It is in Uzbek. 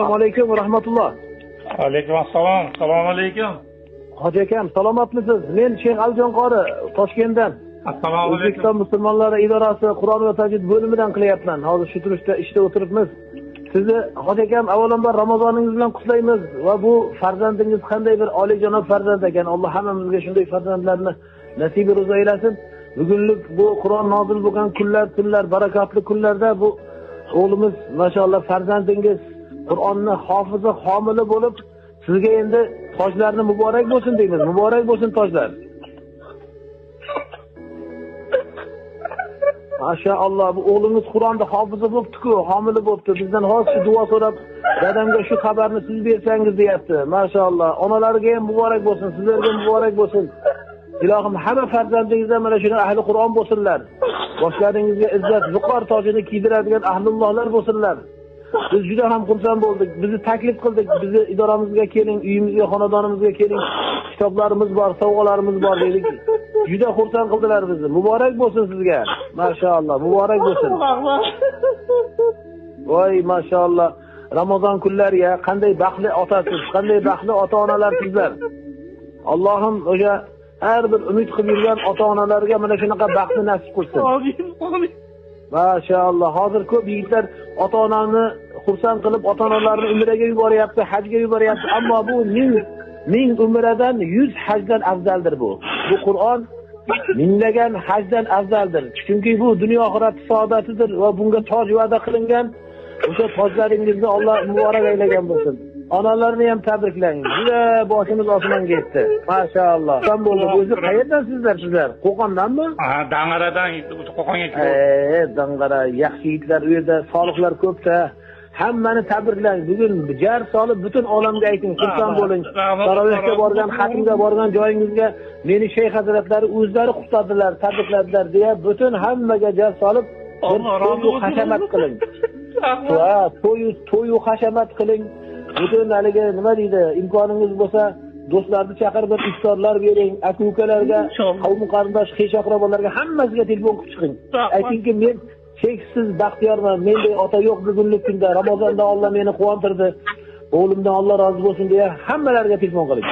Assalomu alaykum va rahmatulloh. Alaykum assalom. Assalomu alaykum. Hoji akam, salomatmisiz? Men Shayx Alijon qori, Toshkentdan. Assalomu alaykum. O'zbekiston musulmonlari idorasi Qur'on va tajvid bo'limidan qilyapman. Hozir shu turishda ishda o'tiribmiz. Sizni hoji akam avvalambor Ramozoningiz bilan qutlaymiz va bu farzandingiz qanday bir oliyjanob farzand ekan. Alloh hammamizga shunday farzandlarni nasib ro'za aylasin. Bugunlik bu Qur'on nozil bo'lgan kunlar, tunlar, barakotli kunlarda bu o'g'limiz mashalloh farzandingiz Qur'onni hofizi, homili bo'lib, sizga endi tojlarni muborak bo'lsin deymiz. Muborak bo'lsin tojlar. Mashalloh, bu o'g'limiz Qur'onni hofizi bo'pti-ku, homili bo'pti. Bizdan hozir shu duo so'rab, dadamga shu xabarni siz bersangiz deyapti. Mashalloh, onalariga ham muborak bo'lsin, sizlarga muborak bo'lsin. Ilohim hamma farzandingizlar mana shuni ahli Qur'on bo'lsinlar. Boshlaringizga izzat, viqor tojini kiydiradigan ahlullohlar bo'lsinlar. Biz juda ham xursand bo'ldik. Bizni taklif qildik. Bizni idoramizga keling, uyimizga, xonadonimizga keling. Kitoblarimiz bor, sovg'alarimiz bor dedik. Juda xursand qildilar bizni. Muborak bo'lsin sizga. Mashalloh, muborak bo'lsin. Voy, mashalloh. Ramazon kunlari ya, qanday baxtli otasiz, qanday baxtli ota-onalar sizlar. Allohim o'sha har bir umid qilib yurgan ota-onalarga mana shunaqa baxtni nasib qilsin. Amin, amin. Mashalloh, hozir ko'p yigitlar ota-onani xursand qilib, ota-onalarini umraga yuboryapti, hajga yuboryapti, ammo bu ming umradan 100 hajdan afzaldir bu. Bu Qur'on minglagan hajdan afzaldir. Chunki bu dunyo oxirat saodatidir va bunga toj va'da qilingan. O'sha tojlaringizni Alloh muborak aylagan bo'lsin. Onalarni ham tabriklang. Juda boshimiz osmonga yetdi. Mashalloh. Xursand bo'ldik. O'zi qayerdan sizlar? Qo'qondanmi? Ha, Dang'aradan Qo'qonga keldim. Dang'ara, yaxshi yigitlar u yerda, solihlar ko'pda. Hammani tabriklang. Bugun jar solib butun olamga ayting, xursand bo'ling. Tarovehga borgan, xatmga borgan joyingizga meni shayx hazratlari o'zlari qutladilar, tabrikladilar deya butun hammaga jar solib to'y hashamat qiling. Va to'y hashamat qiling. Butun haligi nima deydi, imkoningiz bo'lsa do'stlarni chaqirib bir iftorlar bering, aka-ukalarga, qavm qarindosh, xesh aqrabolarga hammasiga telefon qilib chiqing. Aytingki, men cheksiz baxtiyorman, menday ota yo'q bugungi kunda, Ramazonda Alloh meni quvontirdi, o'g'limdan Alloh rozi bo'lsin deya hammalariga telefon qiling.